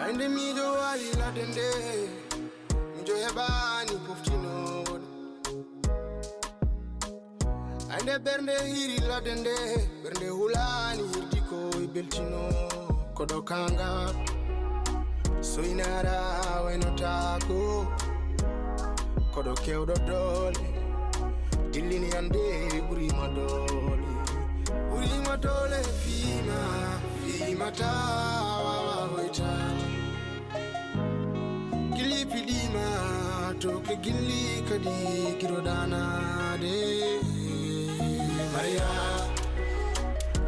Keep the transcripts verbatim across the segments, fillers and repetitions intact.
Ande miɗo wawi ladde nde, miɗo heɓani poftinooɗo. Ande ɓernde hiri ladde nde, ɓernde hulani hirdi ko e beltino. Koɗo kanga, soynara waynotaako. Koɗo kewɗo doole, dillini ande ɓurima doole. Ɓurima doole fima, fima tawa hoytade. Gilli piɗima, to ke gilli kadi kiro danade. Maria,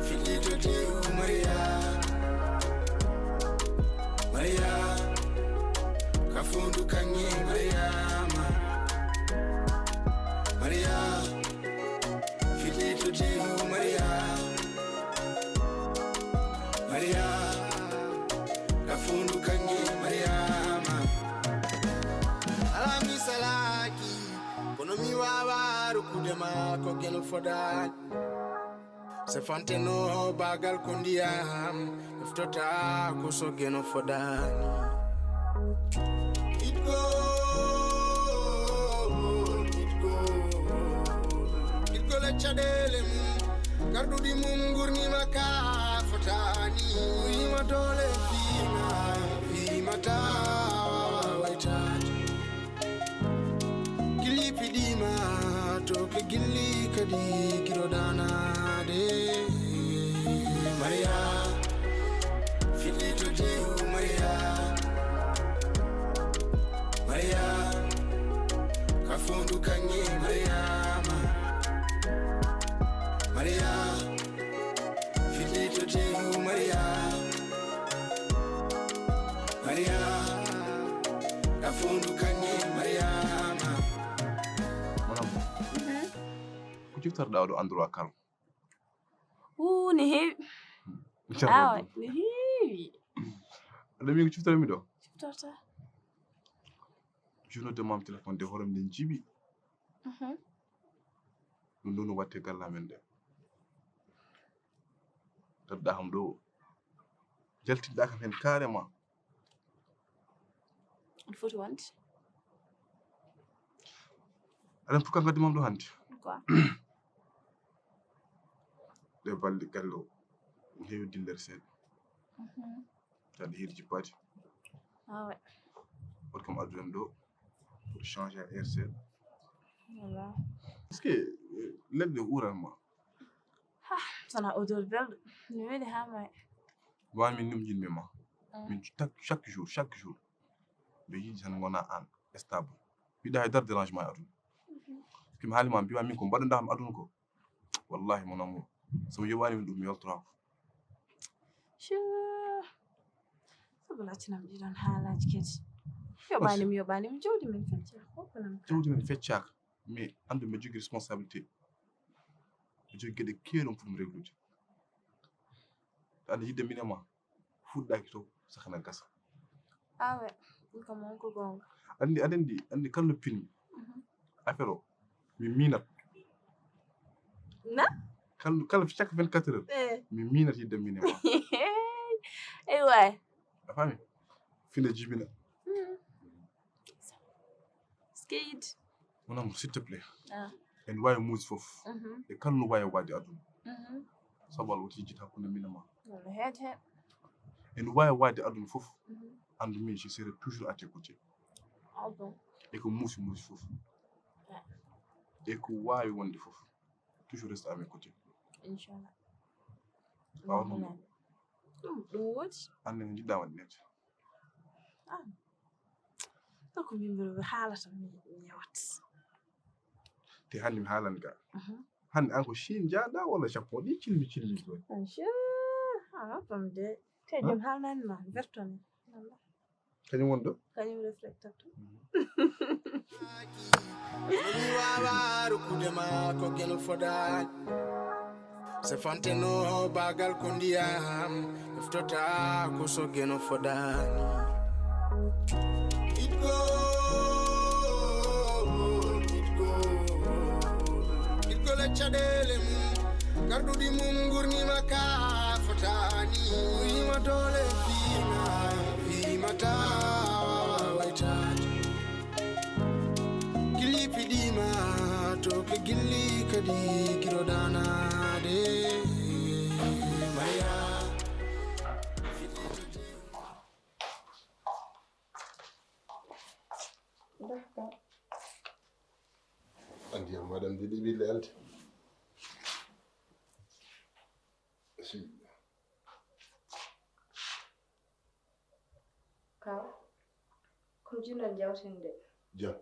fiɗɗito tew Maria. Maria, ka fondu kanye Mariama. Maria, fiɗɗito tew Maria. Maria, ka fondu kanye Mariama. Ala mi salaki, kono mi wawa rokkude ma ko geno fodani. Se fanteno bagal ko ndiyam, eftota ko so geno fodani. It go, it go, it go le caɗele mum, garɗuɗi mum gurnima ka fotani. Wima doole fima, fima tawa waytani. Gilli piɗima, to ke gilli kadi kiro danade. Maria, fiɗɗito tew Maria. Maria, ka fondu kanye Mariama. Maria, fiɗɗito tew Maria. Maria, ka fondu kanye Mariama. Mon amour, ko ciftorɗa oɗo endroit calme? Uu, ne heewi. Awa, ne heewi. Aɗa mi ko ciftormi ɗo? Ciftorta. Juno de mam téléphone de horom den jibi. Mhm. Ɗum ɗo no watte galla men de. Tadda ham ɗo. Jaltinɗa kam hen carrément. Aɗa foti wonde. Aɗa pourquoi ngaddi mam ɗo hannde? Quoi? Ɗe balɗe galle o heewi dillere seeɗa. Mhm. Taɗa heedi jippaade. Ah ouais. Wot kam adduɗen ɗo pour changer air seeɗa. Voilà. Est-ce que, eh, leɗɗe uran ma? Ha, sana odeur belɗo. Mi weli ha may. Wa min ɗum jinmi ma. Mm. Min chaque, chaque jour, chaque jour. Ɓe yiɗi tan ngona an stable. Yiɗa hay dara dérangement e aduna. Mhm. Ko mi haali ma mbiwa min ko mbaɗanɗa am aduna ko. Wallahi mon amour. So mi yoɓani min ɗum mi yoltorako. Sure. Sabu laccinam ɗiɗon haalaji kadi. Yoɓani mi yoɓani mi jawdi min fecca. Ko ko nan ka? Jawdi min feccaka. Mais andu mi jogui responsabilité. Mi jogui gueɗe keeɗum pour mi réglude. Andi yidde min e ma. Fuɗɗaki to sakana gasa. Awe, ɗum kam on ko gonga. Andi, aɗa andi, andi kala no pinmi. Mhm. Affaire o, mi minat. Na? Kala, kala chaque vingt-quatre heures, eh, mi minat yidde min e ma. Ey way. A faami? Fina jibina. Mhm. Skate. Mon amour, s'il te plaît. Ah. En wawi muusi fof. Mhm. E kala no wawi waɗde aduna. Mhm. Sabu Allah woti yejjit hakkunde min e ma. Walla heede heen. En wawi waɗde aduna fof. Mhm. Andu min, je serai toujours à tes côtés. Ah bon? E ko muusi muusi fof. Ah. E ko wawi wonde fof. Toujours reste à mes côtés. Inchallah. Awa ɗum. Ɗum, ɗum woodi. Anne ko jiɗɗa waɗde nete. Ah. Ko min mbiɗo haalata mi ñewat. Te hannde mi haalan ka. Mhm. Hannde an ko Chine jaaɗa walla Japon ɗi cilmi cilmi ɗo? Monsieur, ah, bam de. Te jom haalnani ma, vertoni. Kañum woni ɗo? Kañum reflecteur to. Mi wawa rokkude ma ko geno fodani. Se fanteno bagal ko ndiyam, eftota ko so geno fodani. It go, it go, it go le caɗele mum, garɗuɗi mum gurnima ka fotani. Wima doole fima, fima Illi kadi kiro danade maya. Andi am madam didi bille ante. Si. Kaw, kono jinɗon jawtinde? Jam.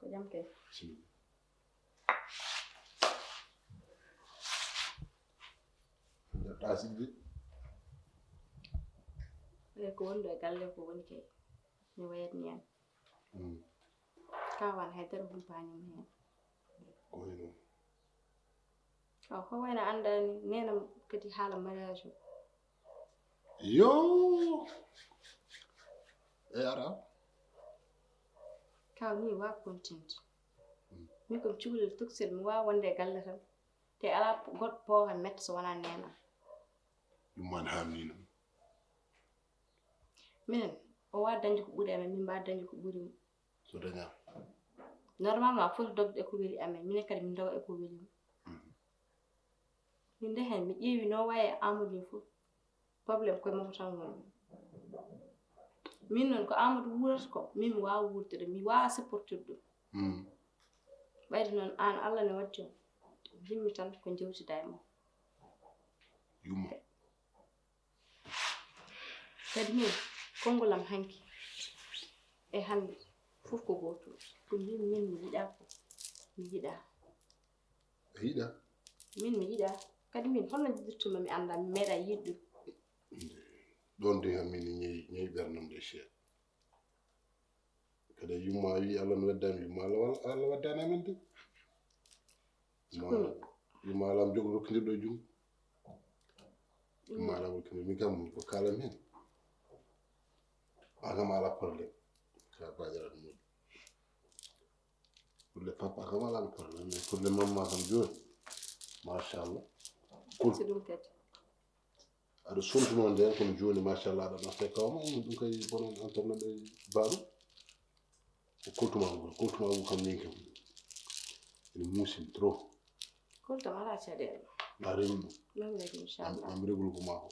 Ko jam kay. Bismillah. Njaɓtaa sijji. Eyi, ko wonɗo e galle ko woni kay. Mi wayat ni en. Mm. Kawan hay dara humpaani mo heen. Ko woni noon. Aw, ko wayno anndaani, neenam kadi haala mariage o. Yo! E ara? Kaw ni wa content. Mm. Min ko mi cukalel tokosel, mi waawa wonde e galle tan. Te alaa goɗɗo pooha metta so wonaa neenam. Ɗum man haamni noon. Minen, o waawi dañde ko ɓuri amen, min mbaawi dañde ko ɓuri mo. So dañaama? Normalement, foti dogde e ko weli amen, minen kadi min doga e ko weli mo. Mhm. Min nde heen, mi ƴeewi no wayi e Amadou ni fof, problème koye makko tan woni. Min noon, ko Amadou wuurata ko, min mi waawa wuurde ɗum, mi waawa supportude ɗum. Mhm. Ɓayde noon, aan Allah ne waddi on, njimmi tan ko njewtida e makko. Yumma. Kadi min, konngol am hanki e hannde fof ko gootum. Ko mbimi min mi yiɗaa ko, mi yiɗaa. A yiɗaa? Min mi yiɗaa. Kadi min, holno njiɗirtumi mi annda, mi meeɗaa yiɗde. Ɗoon de, min ñayi, ñayi ɓernam de, Cheikh. Kadi yumma wi Allah no waddani, yumma Allah, Allah waddani amen de. Yumma, yumma Allah am jogo rokkindirɗo e jungo. Yumma Allah rokkindir min kam ko kalam hen. An kam ala problème. Ka bajarat mo. Pour le papa kam ala problème, mais pour le maman kam joni. Machallah. Cool. C'est donc. Aɗa sontuno nden kono joni machallah aɗa nasta e kawma ɗum kay bonon enternement ɓe baɗum. Ko koltuma ngol, koltuma ngol kam min kam ene muusin trop. Koltam ala caɗeele. A rewni ɗum. Mami rek inchallah. Mami reglu ko mako.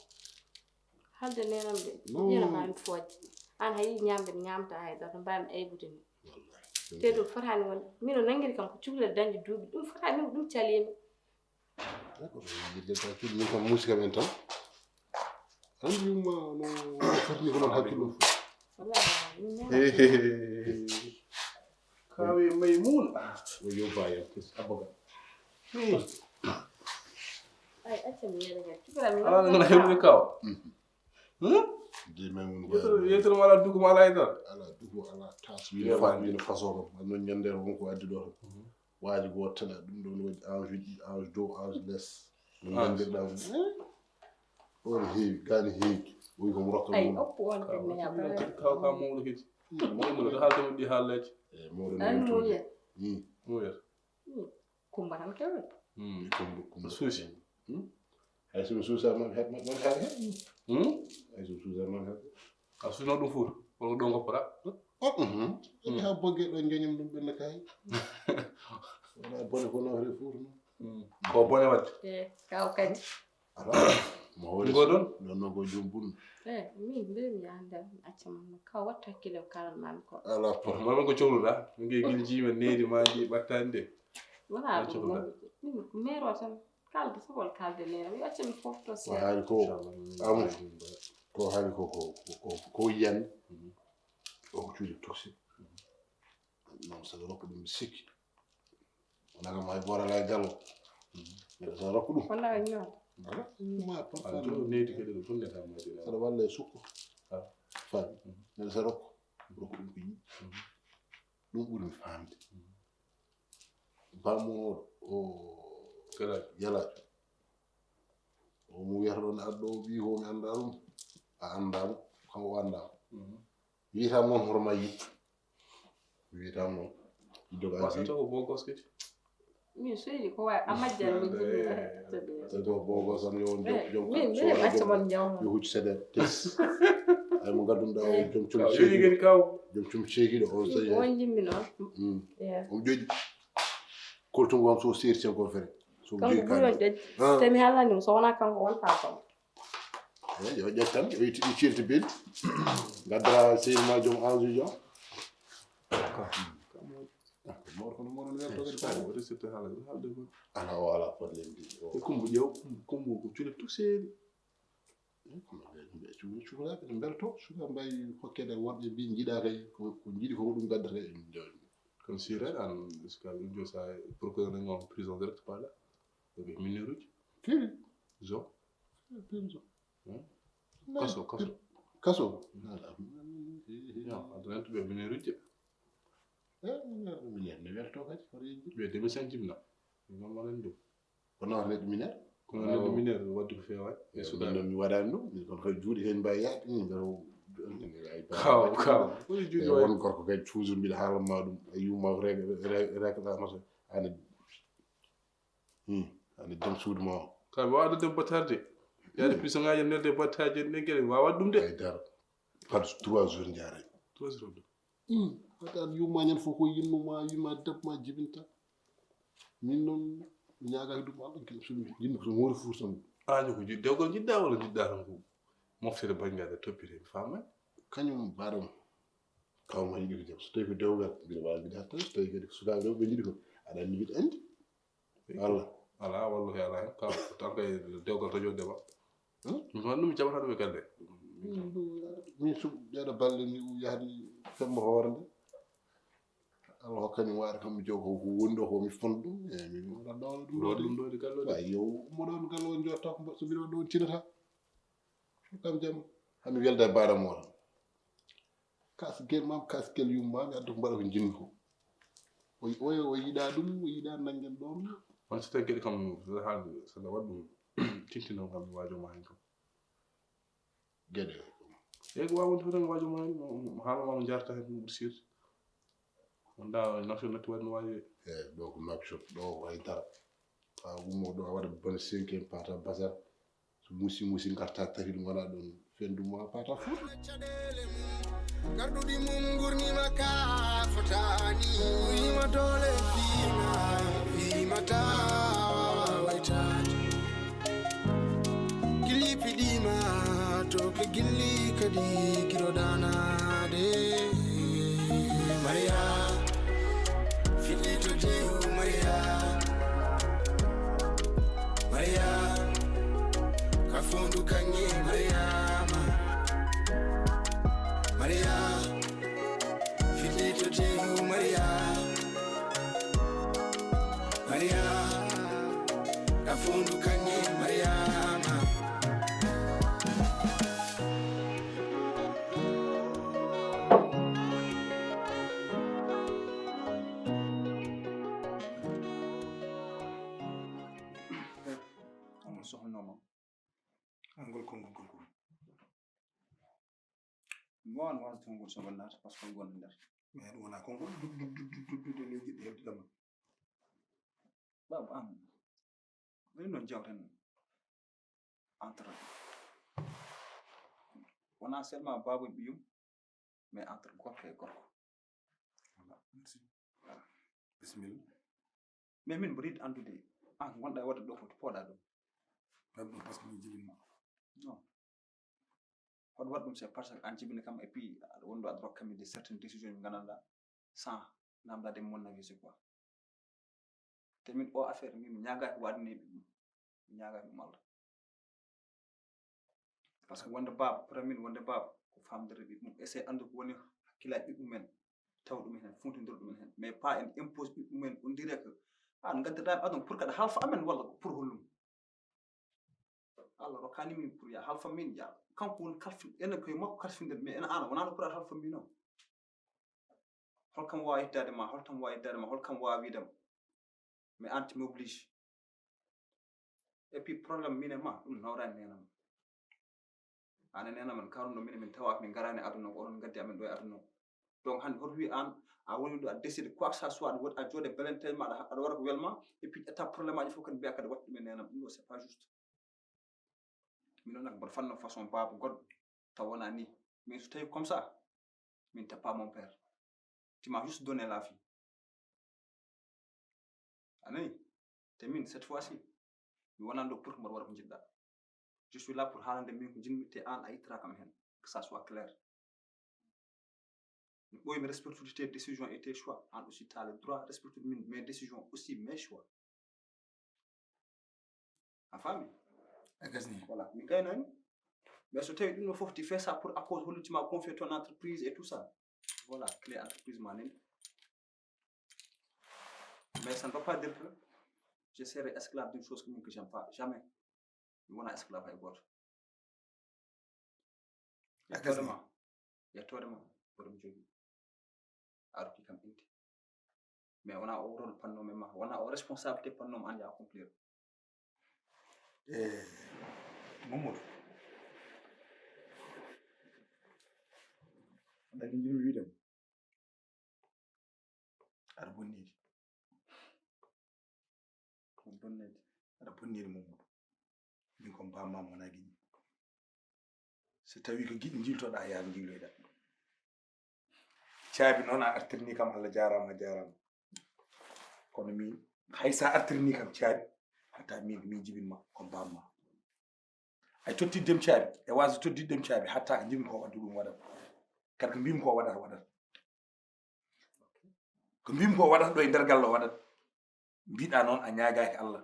Halde nenam de. Ƴena mami fooje. An hayi ñamde mi ñamta hay dara mbami aybude ni. Te ɗum fotani won mino nangiri kam ko cukalel dañde duuɓi ɗum fotani min ɗum calimi. D'accord, min kam muusi kam en tan. Anndi yumma no ferni ko noon hakkillo. Kawe Maymuna. O yo bayam kes aboga. Ala ngana hewlude kawa. Hmm? De Maymuna ko yetoro ma ala duku ma ala idar. Ala duku ala tas. Wino façon kam. Annon ñande won ko addi ɗo. Waaji gooto tan, ɗum ɗoon waɗi ange ɗiɗi, ange dow, ange les. No nganndirɗaa ɗum. On heewi, gani heewi. Wi ko mo rokka ay mum. Oppo on ko mi haɓa. Kaw ka mawɗo kadi. Mawɗo ɗo haalde mo ɗi haalleeji. E mawɗo no tuuti. Muyat. Kumba tan kewe. Kumba, kumba. Suusi. Hay so mi suusa man heɓ man heɓ. Hay so mi suusa man heɓ. A suuno ɗum fof wala ɗo ngoppata. O mhm. Ha bogge ɗo joñam ɗum ɓenna kay. Wala bone ko no re fof. Ko bone wadde. E kaw kadi. Ala. Mo woni go ɗon. Ɗon no go jumbun. E min mbe mi anda acca man ka watta kilo kalan man ko. Ala por. Mo ko cowluɗa. Ngi gil jima nedi ma di battande. Wala ɗum. Mero tan. Kalde fof won kalde nena mi accami fof to. Ko haali ko amu ko haali ko ko ko yiyan. O ko cuuɗi toxi. Non saɗa rokku ɗum sikki. Wona kam hay boora lay galo. Mbeɗa saɗa rokku ɗum. Wona ñoo. Voilà. Ma papa neti kadi ko tunde kam ma dina. Saɗa walla e sukko. Fami. Mbeɗa saɗa rokku. Rokku ɗum ko yiɗi. Ɗum ɓuri mi famde. Bammunoɗo o yalaajo. O mo wiyata ɗon aɗɗo o ɓii ko mi annda ɗum. A annda mo, kam o annda mo. Wiyata moon hoto ma yiɗ. Wiyata moon. Wasata ko bogos kadi. Min seydi ko wawi a majjal mi jiɗi. Ko bogos am yo jom jom. Min min acca mon jawmo. Yo huccu seɗen tes. Ay mo gadduɗa o jom cum ceekiɗo. Jom cum ceekiɗo o sey. On jimmi noon. O joƴi. Koltungu am so seeri sen ko fere. So Kanko ɓuri on ƴoƴ. Ah. Te mi haalani mo so wonaa kanko wontaa kam. Eh, yo ƴettan, yo itti ɗi ceerti belɗi. Ngadda sehil ma joom ange jo. Mawɗo kono mawɗo no welto kadi. Wata sette haala, haalde ko. Ala o ala problème ɗi. E kumbo ƴeew, kumbo, kumbo ko cuuɗe tout seeri. Cukalaaɓe no mbelto, suka mbawi hokkede worɓe mbi jiɗa kay, ko jiɗi ko ɗum gaddata en. Comme si ren an, jusqu'à une jour ça, procureur nañ en prison direct par là. Avec mineur uji. Firi. Zo. Prison. Kaso, kaso. Kaso. Non, adana to ɓe mineur uji. Eh, mineur ne welto kadi, hoto yejji. Ɓe demi sen jibna. Non, non, non. Kono neɗɗo mineur. Kono neɗɗo mineur wadde ko feewaani. E suka non mi waɗani ɗum, min kon kay juuɗe heen mbawi yaade min mbeɗa. Kaw, kaw. Woni juuɗe won gorko kay toujours mbiɗa haalama ɗum, e yumma réclamation ana. Hmm, ana dem suudu ma o. Ka wawa ɗo dem battarde. Yaade prison ngaji nelde battarde ɗen gele wawa ɗum de. Ay dara. Par trois jours njaray. Trois jours. Hmm. Hata yumma ñan fof ko yinno ma yumma debbo ma jibinta. Min noon mi ñaagaki ɗum Allah gila sumi yinno ko so moori fuur tan. Aani ko jiɗ dewgal jiɗɗa walla jiɗɗa tan ko moftere banngaade toppite mi faamay. Kañum baɗam kawma yiɗi ko jam so tawi ko dewgal mbiɗa waawi mbiɗa hatta so tawi kadi ko sukaaɓe rewɓe njiɗi ko aɗa anndi mbiɗa anndi. Walla. Ala walla he ala hen ka tan kay dewgal to jodde ba. Min ko ɗum jaɓata ɗum e galle. Min sum ɓeɗo balle ni yahdi fembo hoore nde. Allah hokkani mi waɗa kam mi jogo ko woni ɗo ko mi fond ɗum e mi waɗa ɗo ɗum ɗo ɗum ɗo de galle de. Yo ummo ɗo ɗum galle on jotta ko so mbiɗo ɗo tinata. Kam jam hami welda e baɗam o tan. Kasgel mam kasgel yummami addu ko mbaɗa ko jinmi ko. O o o yiɗa ɗum o yiɗa nanngen ɗon. On so tawi geɗe kam haalde saɗa waɗ ɗum tintinon kam mi wajo ma hen kam. Geɗe. Eyyi ko wawa wonde fof tan wajo ma hen haala ma mo jarta hen ɗum ɓuri sirde. Wonda nafio natti waɗi no wawi. Eyyi ɗo ko nafio ɗo hay dara. Fa ummo ɗo a waɗa bone cinquième pata basar. So musi musi garta tati ɗum wona ɗon fendu ma pata fof. Caɗeele mum garɗuɗi mum gurnima ka fotani wima doole fima fima tawa waytani. Gilli piɗima to ke gilli kadi kiro danade. Maria fillito jeeru maria. Maria ka fondu kanŋe mariama. Maria fillito jeeru maria. Maria ka fondu kanŋe mariama. Sohlanooma angol konngol konngol. Mi wawan wasde konngol so ngonnaata parce que konngol nder. Mais ɗum wona konngol duddude leydi ɗi heɓde ɗam. Baaba an woni noon jawten entre wona seulement baaba e ɓiyum. Mais entre gorko e gorko. Voilà, merci. Voilà. Bismillah. Mais min mboɗo yiɗi anndude an gonɗa e waɗde ɗo ko pooɗa ɗum. Même ɗum parce que min jibinma. Non. Hoɗo waɗ ɗum c'est parce que an jibini kam et puis aɗa wonɗo aɗa rokka min de certaines décisions ɗi nganndanɗa sans namdade mon avis c'est quoi. Te min o affaire min mi ñaagaki waɗani ɓe ɗum. Mi ñaagaki ɗum Allah. Parce que wonde baaba pour min wonde baaba ko famdere ɓiɓɓe mum essaye anndu ko woni hakkillaji ɓiɓɓe mumen taw ɗum hen funtidira ɗum hen mais pas en impose ɓiɓɓe mumen on dirait que an gaddata adon pour kada halfa amen walla ko pour hollum. Allah rokkani min pour ya halfa min ya kanko woni kalfin enen koye makko kalfindir mais ena an wonano pour aɗa halfa min o. Holkam wawa yettade ma holtam wawa yettade ma holkam wawa wiidam. Mais an tu m'obliges. Et puis problème min e ma ɗum nawrani nenam. Ana nenam en karuno min min tawaka min garani aduna ko onon gaddi amin ɗo e aduna. Donc hande hoto wi an a woni ɗo a décide quoi que ça soit aɗa woodi a jooɗe belenteel ma aɗa waɗa ko welma. Et puis ƴetta problème aji fof kadi mbiya kadi waɗa ɗum e nenam ɗum ɗo c'est pas juste. Min noon nak mboɗo fanno façon baaba goɗɗo taw wona ni. Mais so tawi comme ça min t'as pas mon père. Tu m'as juste donné la vie. A nani? Te min, cette fois-ci, mi wonani ɗo pour que mbaɗa waɗa ko njiɗɗa. Je suis là pour haalande min ko njiɗmi, te an a ittata kam hen. Que ça soit clair. Mi ɓooyi mi respectude tes décisions et tes choix. An aussi, tu as le droit respectude min, mes décisions aussi, mes choix. A faami? A gasni. Voilà, mi gaynani. Mais so tawi ɗum ɗo fof, tu fais ça pour à cause hollude ma confier ton entreprise et tout ça. Voilà, clé entreprise ma nani. Mais ça ne veut pas dire que je serai esclave d'une chose que, que j'aime pas. Jamais. Mi wona esclave hay gooto. A gasni. Yettoode ma. Yettoode ma. Mboɗo mi jogii. A rokki kam inde. Mais wona o rôle pannomi ma. Wona o responsabilité pannomi an ya accomplir. E Mamadou. Aɗa anndi jiɗmi wiide mo. Aɗa bonnidi. Ko bonnede. Aɗa bonnidi Mamadou. Min ko bamma mo na giɗi. So tawi ko giɗi jiltoɗa yaar jilloyɗa. Caabi noon a artirni kam, Allah jaaraama, a jaaraama. Kono min hay sa artirni kam caabi, hatta min min jibinma ko bamma. Ay tottidde dem caabi, e waso tottidde dem caabi, hatta ko jibin ko waddu ɗum waɗat. Kadi ko mbimi ko waɗata waɗat. Ko mbimi ko waɗata ɗo e nder galle o waɗat. Mbiɗa noon a ñaagaaki Allah.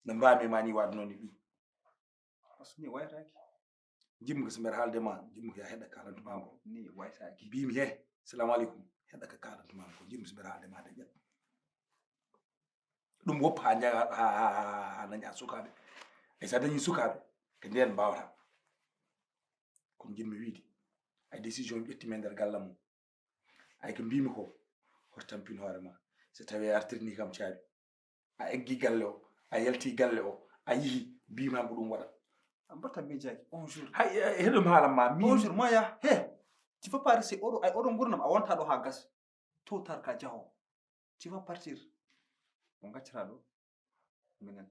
No mbami ma ni waɗa noon e ɓi. Parce que ni wayataki. Jimmi ko so mbeɗa haalde ma, jimmi ko ya heɗa kalantuma ko. Ni wayataki. Mbimi he, salamu aleykum, heɗa ko kalantuma ko. Jimmi so mbeɗa haalde ma de ƴet. Ɗum woppa ha njaga ha ha ha daña sukaaɓe. E sa dañi sukaaɓe, ko nden mbawata. Ko jimmi wiide. Ay décision ƴetti men nder galle mum. Ay ko mbimi ko, hoto tampin hoore ma. So tawi a artirni kam caabi, a eggi galle o, a yalti galle o, a yihi, mbima ko ɗum waɗat. A mbatta miijaaki un jour. Hay heɗum haalan ma min. Un jour ma ya he. Tu peux pas rester oɗo ay oɗo gurnam a wonta ɗo ha gas. Tôt ou tard ka jaho. Tu vas partir. Mo gaccata ɗo. Minen.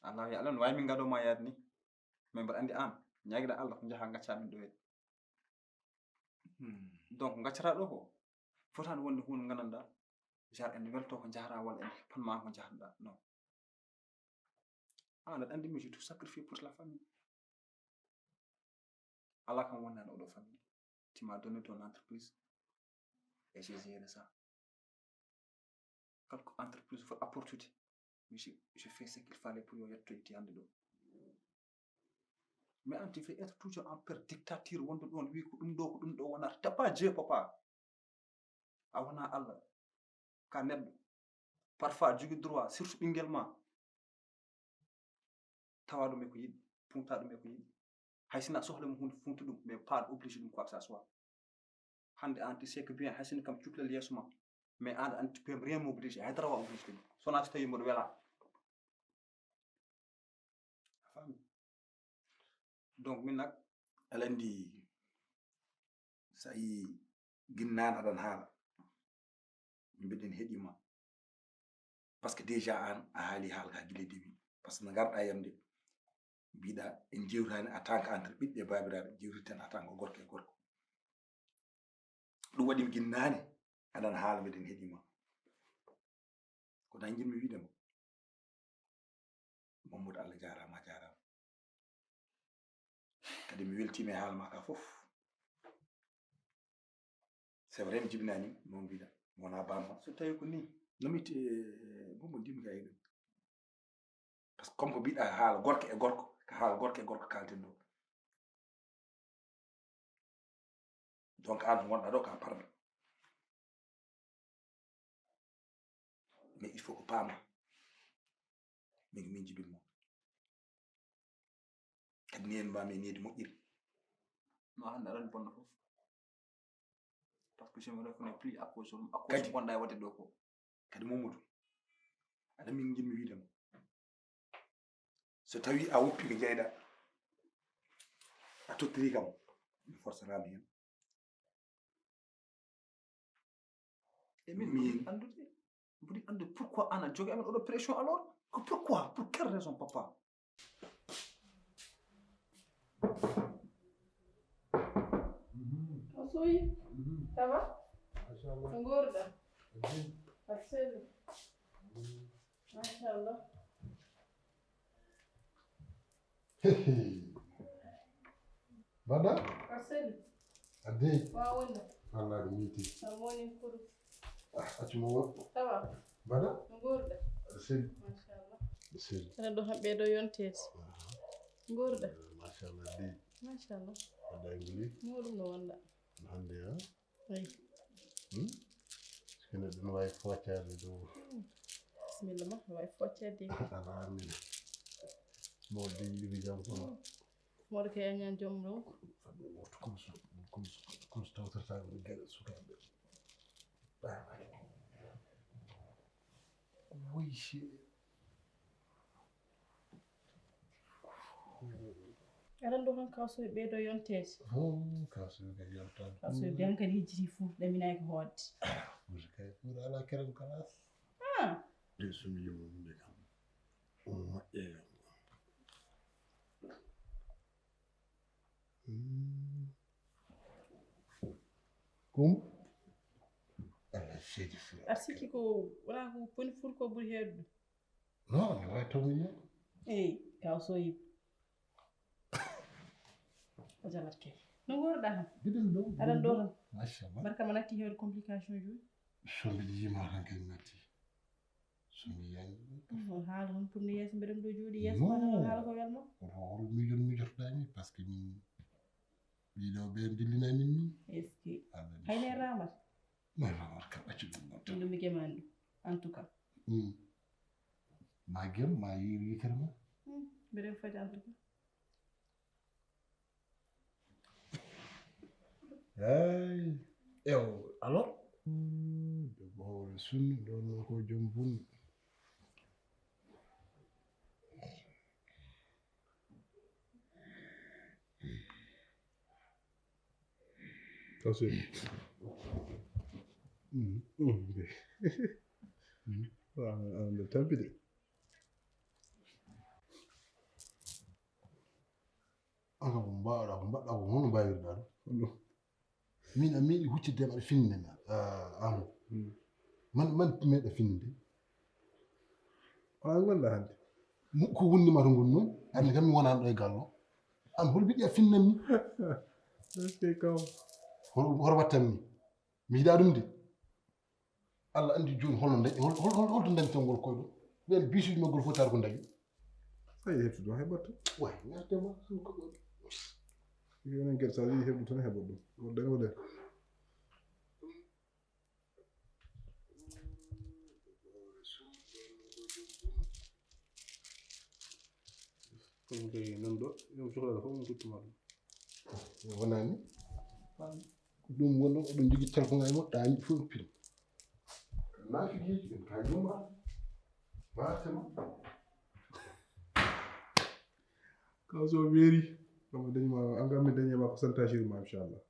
Allah ya Allah no wawi min gado ma yaade ni. Mais mbaɗa andi an ñaagiɗa Allah ko jaha gacca min ɗo. Hmm. Donc gaccata ɗo ko fotani wonde hunde gandanɗa genre en welto ko jahata walla en panma ko jahatɗa non. An aɗa andi mi je tout sacrifié pour la famille. Ala kam wonnani oɗo famille. Tu m'as donné ton entreprise et j'ai géré ça. Kala ko entreprise foti apportude, mi je, je fais ce qu'il fallait pour yo yettoyte hannde ɗo. Mais an tu fais être toujours en per dictature wonde ɗon wi ko ɗum ɗo ko ɗum ɗo wonata. T'as pas Dieu papa. A wona Allah. Ka neɗɗo. Parfois jogi droit surtout ɓingel ma. Tawa ɗum e ko yiɗi, funta ɗum e ko yiɗi. Hay sina sohla mo hunde funtu ɗum mais pas obligé ɗum quoi que ça soit. Hannde an tu sais que bien hay sina kam cuklal yeeso ma. Mais an an tu peux rien m'obliger hay dara wa obligé ɗum sona so tawi mboɗo wela. A faami? Donc min nak aɗa anndi so a yi ginnaan aɗan haala mbiɗen heɗima. Parce que déjà an a haali haala ka gila dewi. Parce que no ngarɗa yamde mbiɗa en jewtani en tant que entre ɓiɓɓe babiraɓe jewtirten en tant que gorko e gorko. Ɗum waɗi mi ginnani aɗan haala mbiɗen heɗima. Ko tan jiɗmi wiide mo Mamadou Allah jarama jarama. Kadi mi weltima e haala ma ka fof. C'est vrai mi jibinani mo mbiɗa wona bamma. So tawi ko ni no mi te bomo ndimi kay ɗum. Parce que comme ko mbiɗa haala gorko e gorko ka haala gorko e gorko kalten ɗo. Donc an gonɗa ɗo ka parɗo. Mais il faut ko paama min ko min jibinmo. Kadi ni en mbami needi moƴƴiri. No hannde aɗani bonna fof. Parce que je me reconnais plus à cause à cause gonɗa e waɗde ɗo ko. Kadi Mamadou aɗa min jiɗmi wiide ma. So tawi a woppi ko jeyɗa a tottiri kam mi forsanami hen. E min mbuɗi anndude mbuɗi anndude pourquoi an a jogi amen oɗo pression alors ko pourquoi pour quelle raison papa? Soyi, ça va? Ko nguurɗa? Arsene. Machallah. Mbaɗa? Arsene. Addi. Wawonno. Wallahi mi miiti. Sa woni pour. Ah, accu mo won. Sawa. Mbaɗa? No goruɗa? Sel. Machallah. Sel. Aɗa ɗo haɓɓe ɗo yonteede. Goruɗa? Machallah addi. Machallah. Adda nguli. Muɗum no wonɗa? Hande ha. Ayi. Hmm? Sino ɗum wawi foccade ɗo. Bismillah ma, wawi foccade. Ala amin. Mo ɗi yiɗi jam kono. Moɗo kay a ñaan joom ɗum. Fadde woto comme so comme so comme so tawtorta ko gaɗa sukaɓe. Woy si. Aɗa ɗo tan kawsoy ɓeydo yonteede. Oh, kawsoy kay yontan. Kawsoy be hankali hijjiti fof ɗaminaaki hoodde. Ɓuri kay ɓuri ala kerem kalas. Ah, Ɗe sumi yimo mumɓe kam. Omo moƴƴe kam. Kum. Allah seedi fura. Aɗa sikki ko wona ko poni fur ko ɓuri heewde ɗum? Non, no wawi tawmiño. Eyi, kawsoy. O jaɓat kay. No goruɗa han? Giɗen ɗo. Aɗan ɗo tan. Machallah. Barka ma natti heewde complication ji. So mbiɗa yima tan kay natti. So mi yañi. On haala hon pour no yeeso mbeɗen ɗo jooɗi yeeso Non. ma tan on haala ko welma. Oto horo mijon mijotoɗami par ce que min ɓiɗo ɓe dillinani min. Est-ce que Allah ni. Hayne ramat? No ramat kam accu ɗum non tan. Ɗum mi gemani ɗum. En tout cas. Hmm. Ma gem ma yiru yitere ma. Hmm, mbeɗen fadi en tout cas. Hey. Ew alors. Debbo hawre sunni ɗon non ko joom bunni. Kasi. Waaw, nde tampide. Aka ko mbaɗa ko mbaɗa ko hono mbayirɗa ɗum. Min a meeɗi huccitde ma aɗa finnina mi. Amu. Man man meeɗa finninde. Wala ngonɗa hannde. Ko wonnima to ngon noon. Hannde kam mi wonani ɗo e gallo. An hol mbiɗi a finnanmi. Eskey kaw. Hoto wattanmi. Mi yiɗa ɗum de. Allah anndi jooni holno ndañi hol hol hol holto ndañi tongol koyɗo. Ɓen bisuji maggol fof taar ko ndañi. Sa yiɗi heɓtude ma heɓat tan. Way ngartema ko ɗo. Enen kadi sa yiɗi heɓde tan heɓat ɗum. Ko dañi waɗe. Kono kay nan ɗo yo sohlata fof mo tottuma ɗum. Wonani ɗum wonno oɗon jogi telko ngal mo ɗaani fof pin. Nafigiiji en kay ɗum ma. Bartema. Kaw so weeri kama dañi ma an kam mi dañi ma ko santajiri ma inchallah.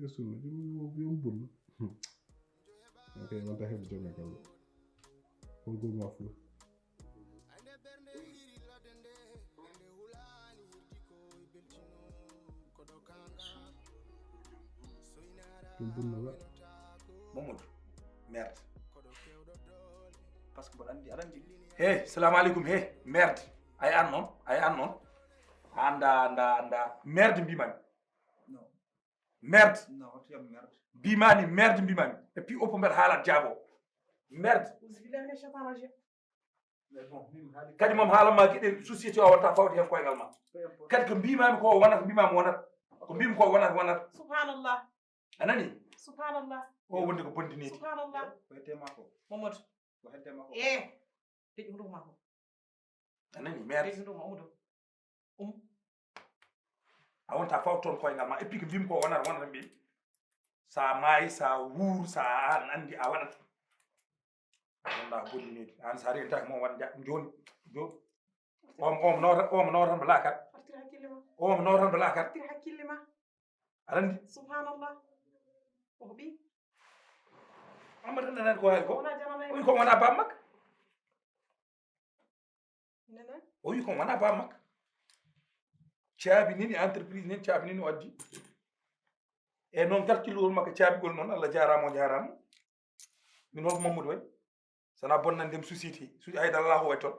Yesu no jom yo bul. Okay, wanta heɓde joom e galle. Holgol ma fof. Ɗum bunno ba. Mamadou, merde. Parce que mboɗo anndi aɗa anndi. He, salamu aleykum, he, merde. Ay an noon, ay an noon. Anda anda anda merde mbimami. Merde. Mbimani merde mbimani. Et puis opo mbeɗa haalat jaabo. Merde. Kadi moom haalan ma geɗe société o wonta fawde heen koyngal ma. Kadi ko mbimami ko wonata mbimami wonata. Ko mbimi ko wonata wonata. Subhanallah. A nani? Subhanallah. O wonde ko bondineede. Subhanallah. Mamadou. Ko hedde ma ko. Eh. Teƴu hunduko ma ko. A nani merde. Teƴu hunduko ma udo. Um. A wonta fawde toon koyngal ma et puis ko mbimi ko wonata wonata mbimi. Sa maayi sa wuur sa an anndi a waɗata. Wonda bondineede an sa rentaki mo wan joni joni. Omo omo nawtan omo nawtan mo laakar. Artir hakkille ma. Omo nawtan mo laakar. Artir hakkille ma. Aɗa anndi? Subhanallah. Ko ɓi. Amma tan nanani ko hay ko. Wona janana. Wi ko wona bam makka. Nana. O wi ko wona bam makka. Caabi nini entreprise nen caabi nini o addi. E noon gartillugol makko caabigol noon, Allah jaaraama, o jaaraama. Min hoto Mamadou waɗi. Sana bonnande mi société. Suuji hay dara alaa ko waɗi toon.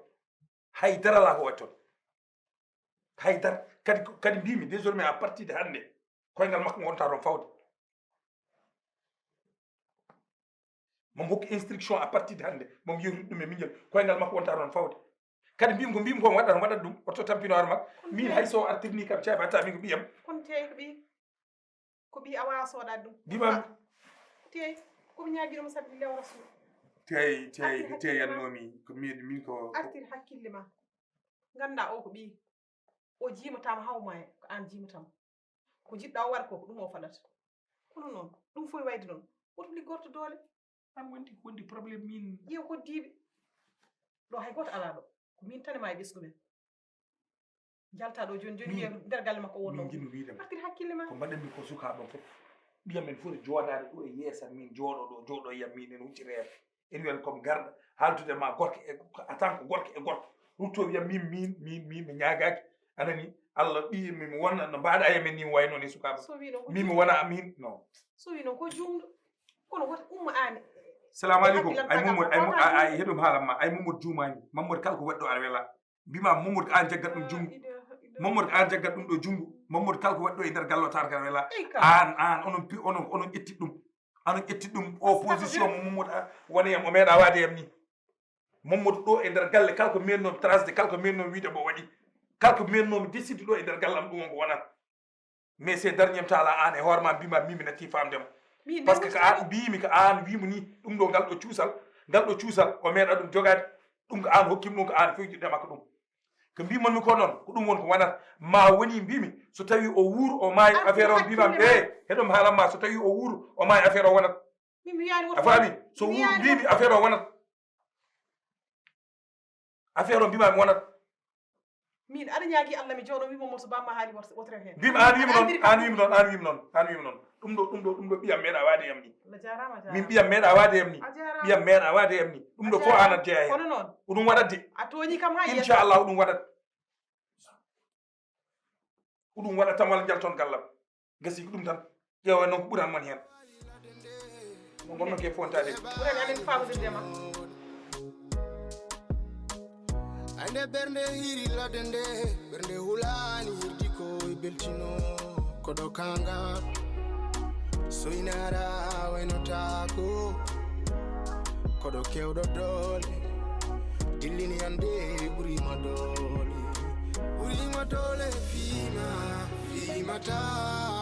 Hay dara alaa ko waɗi toon. Hay dara. Kadi, kadi mbimi désormais à partir de hannde, koyngal makko wonta toon fawde. Moom hokki instruction à partir de hannde. Moom yewtidi ɗum e miñol. Koyngal makko wonta toon fawde. Kadi mbimi ko mbimi ko waɗat, waɗat ɗum. Oto tampino ar makko. Min hay so artirni kam caabi hatta min ko ɓiyam. Kon tey ko ɓi. Ko ɓi a waawa soodaade ɗum. Mbima. Tey, ko mi ñaagiino mo sabi lewra suuɗ. Tey, tey, tey yannoomi. Ko min, min ko. Artir hakkille ma. Ngannda o ko ɓi. O jiimataama haw ma e, ko aan jiimataama. Ko jiɗɗa o waɗa ko, ko ɗum o faɗata. Kono noon, ɗum fof e wayde noon. Woto liggorto doole. An wondi, wondi problème min. Ƴeew hoddiiɓe. Ɗo hay gooto alaa ɗo. Ko min tan e ma e ɓesngu men. Jalta ɗo jooni, jooni wiya nder galle makko wonno. Min njiɗmi wiide ma. Artir hakkille ma. Ko mbaɗanmi ko sukaaɓe am fof. Ɓiyam men foti jooɗaade ɗo e yeesa min, jooɗo ɗo, jooɗo yam min en hucciteede. En wiyan comme garɗo haaldude ma gorko e, en tant que gorko e gorko. Rutto wiya min, min, min, min mi ñaagaaki. Anani, Allah ɓi mi, mi wona no mbaɗa e men ni mi wayno ni sukaaɓe. So wi noon ko min mi wona min, non. So wi noon ko juumɗo. Kono woto ummo aan. Salamu aleykum. Ay Mamadou, ay Mo-, ay, ay heɗum haalan ma. Ay Mamadou juumaani. Mamadou kala ko waɗɗo aɗa wela. Mbima Mamadou ko aan jaggat ɗum junngo. Mamadou ko aan jaggat ɗum ɗo junngo. Mamadou kala ko waɗɗo e nder galle o tawata kala wela. Aan, aan, onon pi-, onon, onon ƴetti ɗum. Onon ƴetti ɗum o position mo Mamadou a-, woni yam o meeɗa waade yam ni. Mamadou ɗo e nder galle kala ko mennomi tracé de, kala ko mennomi wiide mo waɗi. Kala ko mennomi décide ɗo e nder galle am ɗum on ko wonata. Mais ces derniers temps là, aan e hoore ma mbima min mi natti famde mo. Parce que ko aan mbimi ko aan wimo ni, ɗum ɗo ngal ɗo cuusal, ngal ɗo cuusal, o meeɗa ɗum jogaade, ɗum ko aan hokkimi ɗum, ko aan fewjidde makko ɗum. Ko mbimanmi ko noon, ko ɗum woni ko wonata. Ma woni mbimi, so tawi o wuur, o maayi, affaire o mbima, e, heɗum haalan ma, so tawi o wuur, o maayi, affaire o wonat. A faami? So wuur mbimi, affaire o wonat. Affaire o mbima mi wonat. Min aɗa ñaagi Allah mi jooɗo wimo mo so bamma haali wotre heen. Mbimi aan wimo noon, aan wimo noon, aan wimo noon, aan wimo noon. Ɗum ɗo, ɗum ɗo, ɗum ɗo ɓiyam meeɗa waade yam ni. Allah jaaraama, a jaaraama. Min ɓiyam meeɗa waade yam ni. A jaaraama. Ɓiyam meeɗa waade yam ni. Ɗum ɗo fof aan aɗa jeyaa heen. Kono noon. Ko ɗum waɗat de. A tooñi kam haa yeeso. Inchallah ko ɗum waɗat. Ko ɗum waɗat tan walla njalton gallam. Gasi ko ɗum tan. Ƴeewa noon ko ɓuran mon heen. Mo ngonno ke fontaade. Ɓuran amen faamude ndema. Ande ɓernde hiri ladde nde, ɓernde hulaani hirdi ko e beltino. Koɗo kanga, so inara waynotaako. Koɗo kewɗo doole, dillini ande ɓurima doole. Ɓurima doole fiima, fiima ta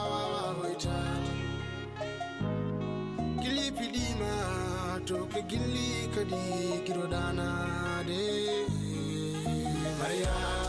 wawa hoytaade. Gilli piɗima, to ke gilli kadi giro danade. Mariama.